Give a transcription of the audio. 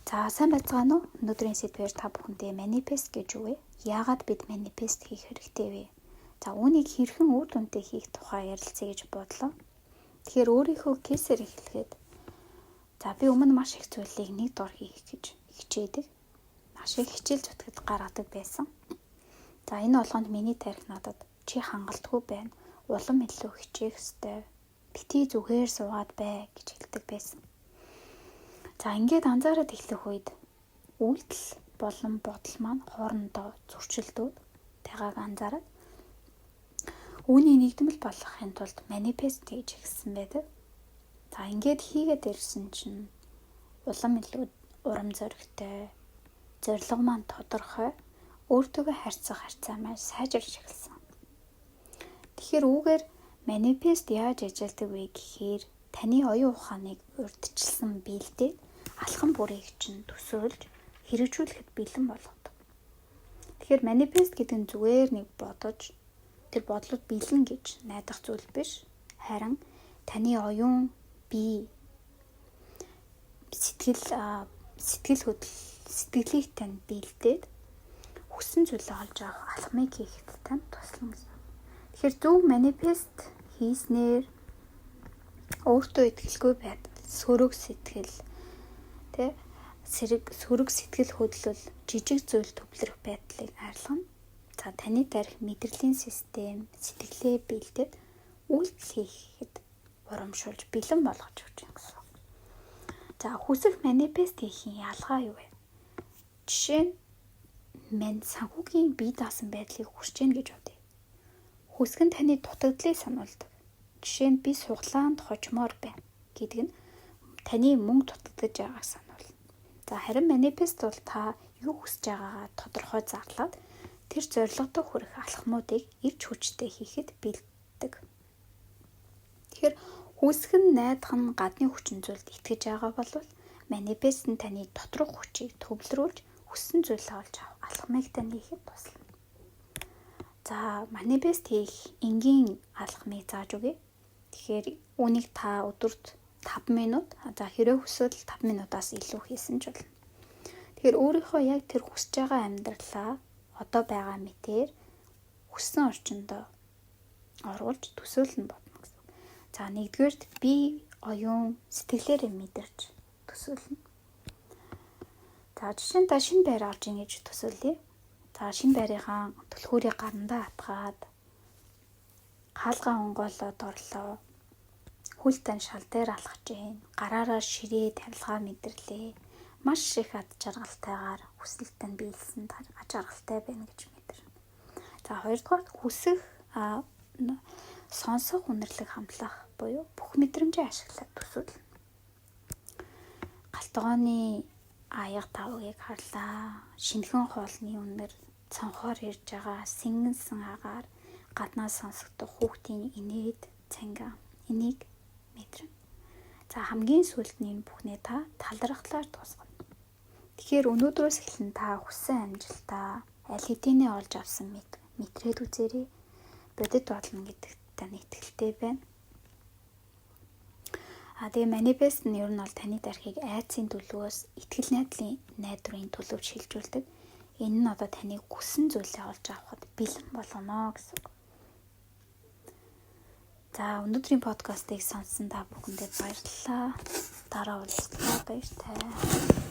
За, сайн байцгаана уу? Өнөөдрийн сэдвээр та бүхэндээ manifest гэж юу вэ? Яагаад бид manifest хийх хэрэгтэй вэ? За, үүнийг хэрхэн үр дүнтэй хийх тухай ярилцъя гэж бодлоо. Тэгэхээр өөрийнхөө case ээр эхлэхэд, за, би өмнө маш их зүйлийг нэг дор хийх гэж хичээдэг. Маш их хичээл зүтгэл гаргадаг байсан. За, энэ болгонд миний тархи надад "Чи хангалтгүй байна. Улам илүү хичээх ёстой. Битгий зүгээр суугаад бай" гэж хэлдэг байсан. За, ингээд анзаараад эхлэх үед үйлдэл болон бодол маань хоорондоо зөрчилдөөд байгааг анзаараад үүний нэгдмэл болгохын тулд manifest хийж эхэлсэн байдаг. За, ингээд хийгээд ирсэн чинь улам илүү урам зоригтой, зорилго маань тодорхой, өөртөөгөө харьцах харьцаа маань сайжирч эхэлсэн. Тэгэхээр үүгээр manifest яаж ажилладаг вэ гэхээр таны оюун ухааныг урьдчилсан биелдээд алхам бүрийг чинь төсөөлж хэрэгжүүлэхэд бэлэн болгодог. Тэгэхээр manifest гэдэг нь зүгээр нэг бодож, тэр бодлууд бэлэн гэж найдах зүйл биш. Харин таны оюун бие, сэтгэл хөдлөл, сэтгэлийг тань биелдээд хүссэн зүйлээ олж авах алхмыг хийхэд тань туслана гэсэн. Тэгэхээр зөв manifest хийснээр өөртөө итгэлгүй байдал, сөрөг сэтгэл, тэ, сэрэг сөрөг сэтгэл хөдлөл, жижиг зүйл төвлөрөх байдлыг арилгана. За, таны тархи, мэдрэлийн систем сэтгэлээ биелдээд үйлдэл хийхэд урамшуулж, бэлэн болгож өгч юм гэсэн. За, хүсэх, manifest хийхийн ялгаа юу вэ? Жишээ нь мань санхүүгийн бие даасан байдлыг хүсэж гин гэж бодъё. Хүсэх нь таны дутагдлыг сануулдаг. Жишээ нь би сугалаанд хожмоор байна гэдэг нь таны мөнгө дутагдаж байгааг сануулна. За, харин manifest бол та юу хүсэж байгаагаа тодорхой зарлаад тэр зорилгодоо хүрэх алхмуудыг эрч хүчтэй хийхэд бэлддэг. Тэгэхээр хүсэх нь, найдах нь гадны хүчин зүйлд итгэж байгаа бол manifest нь таны доторх хүчийг төвлөрүүлж, хүссэн зүйлээ олж авах алхмыг тань хийхэд туслана. За, manifest хийх энгийн алхмыг зааж өгье. Тэгэхээр үүнийг та өдөрт 5 минут, за, хэрэг хүсвэл 5 минутаас илүү хийсэн ч болно. Тэгэхээр өөрийнхөө яг тэр хүсэж байгаа амьдралаа одоо байгаа мэтээр хүссэн орчиндөө оруулж төсөөлөн бодно гэсэн. За, нэгдүгээрт би оюун сэтгэлээрээ мэдэрч төсөөлнө. За, жишээ нь та шинэ байр авч ийн гэж төсөөлье. За, шинэ байрынхаа түлхүүрийг гарандаа атгаад, хаалгаа онгойлоод орлоо. Хөл тань шал дээр алхаж гин. Гараараа ширээ тавилгаа мэдэрлээ. Маш их ад жаргалтайгаар хүсэлт тань биелсэн, ад жаргалтай байна гэж мэдэрнэ. За, хоёрдугаар хүсэх, сонсох, үнэрлэг хамтлах буюу бүх мэдрэмжээ ашиглаад төсөөлнө. Гал тогооны аяга тавгийг харлаа. Шинэхэн хоолны үнэр, цонхоор ирж байгаа сэнгэнсэн агаар, гаднаас сонсогдох хүүхдийн инээд цангиа, энийг мэдэрнэ. За, хамгийн сүүлд нь энэ бүхнээ та талархлаар дуусгана. Тэгэхээр өнөөдрөөс эхлэн та хүссэн амжилтаа аль хэдийнэ олж авсан мэт мэдрээд үзээрэй. Бодит болно гэдэгт тань итгэлтэй байна. А тэгээ manifest нь ер нь бол таны тархийг айдсын төлөвөөс итгэл найдлын найдварын төлөвт шилжүүлдэг. Энэ нь одоо таныг хүссэн зүйлээ олж авахад бэлэн болгоно гэсэн үг. За, өнөөдрийн подкастыг сонссон та бүхэндээ баярлалаа. Дараа уулзлаа, баяртай.